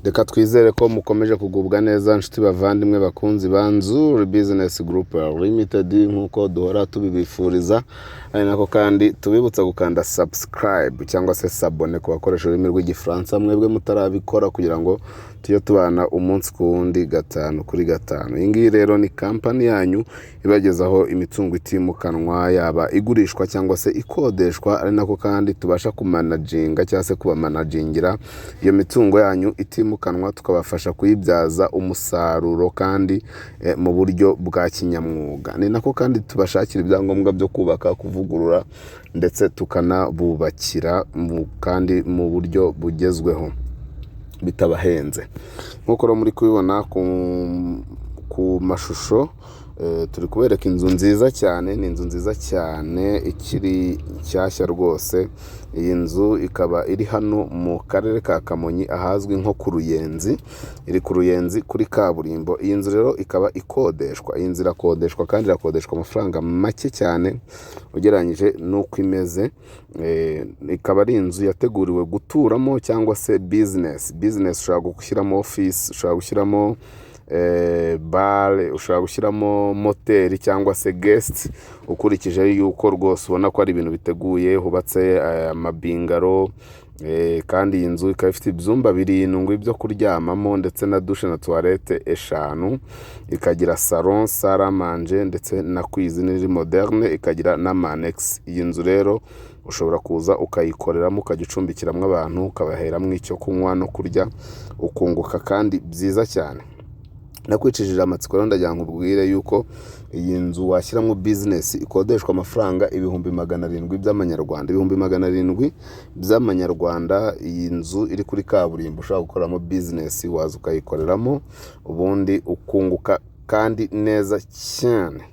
Reka twizere ko mukomeje kugubwa neza, nshuti bavandimwe, bakunzi ba Nzuri Business Group Limited, nk'uko duhora tubibifuriza. Ari nako kandi tubibutsa gukanda subscribe cyangwa se s'abonner ku bakoresha ururimi rw'Igifaransa, mwebwe mutarabikora, kugira ngo tujye tubana umunsi ku wundi, gatanu kuri gatanu. Iyi ngiyi rero ni kampani yanyu ibagezaho imitungo itimukanwa, yaba igurishwa cyangwa se ikodeshwa, ari nako kandi tubasha kumanaginga cyangwa se kubamanagingira iyo mitungo yanyu itimukanwa, tukabafasha kuyibyaza umusaruro kandi mu buryo bwa kinyamwuga. Ni nako kandi tubashakira ibyangombwa byo kubaka, kuvugurura, ndetse tukanabubakira kandi mu buryo bugezweho bitabahenze. Nk'uko rero muri kubibona ku mashusho, turi kubereka inzu nziza cyane. Ni inzu nziza cyane ikiri nshyashya rwose. Iyi nzu ikaba iri hano mu karere ka Kamonyi, ahazwi nko ku Ruyenzi. Iri ku Ruyenzi kuri kaburimbo. Iyi nzu rero ikaba ikodeshwa. Iyi nzu irakodeshwa kandi irakodeshwa amafaranga make cyane ugereranyije n'uko imeze. Ikaba ari inzu yateguriwe guturamo cyangwa se business. Business, ushobora gushyiramo office, ushobora gushyiramo bar, ushobora gushyiramo motel cyangwa se guest, ukurikije yuko rwose ubona ko ari ibintu biteguye, hubatse amabungalow. Kandi iyi nzu ikaba ifite ibyumba birindwi byo kuryamamo, ndetse na douche na toilette eshanu, ikagira salon, salle à manger, ndetse na cuisine iri moderne, ikagira n'ama annexe. Iyi nzu rero ushobora kuza ukayikoreramo, ukajya ucumbikiramo abantu, ukabaheramo icyo kunywa no kurya, ukunguka kandi byiza cyane. Nakwicishije amatsiko rero, ndagira ngo nkubwire yuko iyi nzu washyiramo business ikodeshwa amafaranga 700,000 by'amanyarwanda. 700,000 by'amanyarwanda, iyi nzu iri kuri kaburimbo ushobora gukoreramo business, waza ukayikoreramo ubundi ukunguka kandi neza cyane.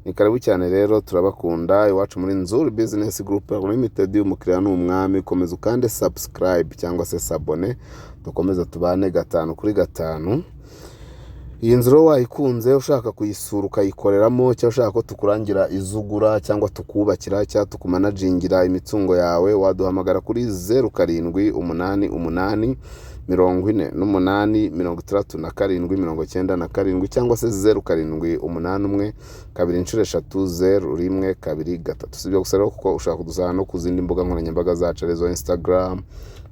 Ni karibu cyane rero, turabakunda iwacu muri Nzuri Business Group Limited. Umukiriya ni umwami. Komeza ukande subscribe cyangwa se s'abonner, dukomeze tubane gatanu kuri gatanu. Iyi nzu rero wayikunze, ushaka kuyisura ukayikoreramo, cyangwa ushaka ko tukurangira izo ugura, cyangwa tukubakira, cyangwa tukumanagingira imitungo yawe, waduhamagara kuri 0788486797, cyangwa se 0781330123. Si ibyo gusa rero, kuko ushobora kudusanga no ku zindi mbuga nkoranyambaga zacu, arizo Instagram,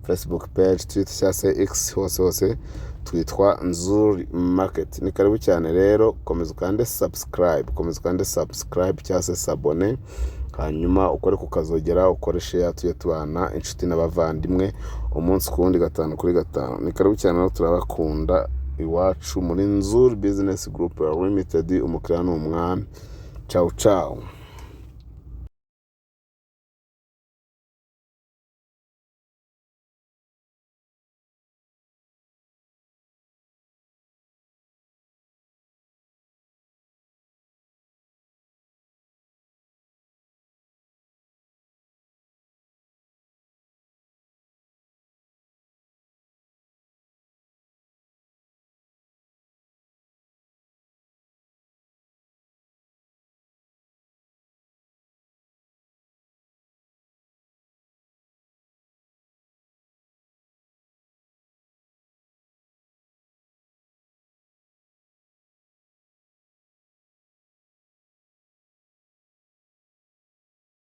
Facebook page, Twitter cyangwa se X. Hose hose twitwa Nzuri Market. Ni karibu cyane rero, komeza ukande subscribe, komeza ukande subscribe cyangwa se s'abonner, hanyuma ukore ku kazogera, ukore share, tujye tubana inshuti n'abavandimwe umunsi ku wundi, gatanu kuri gatanu. Ni karibu cyane rero, turabakunda iwacu muri Nzuri Business Group Limited. Umukiriya ni umwami. Ciao ciao.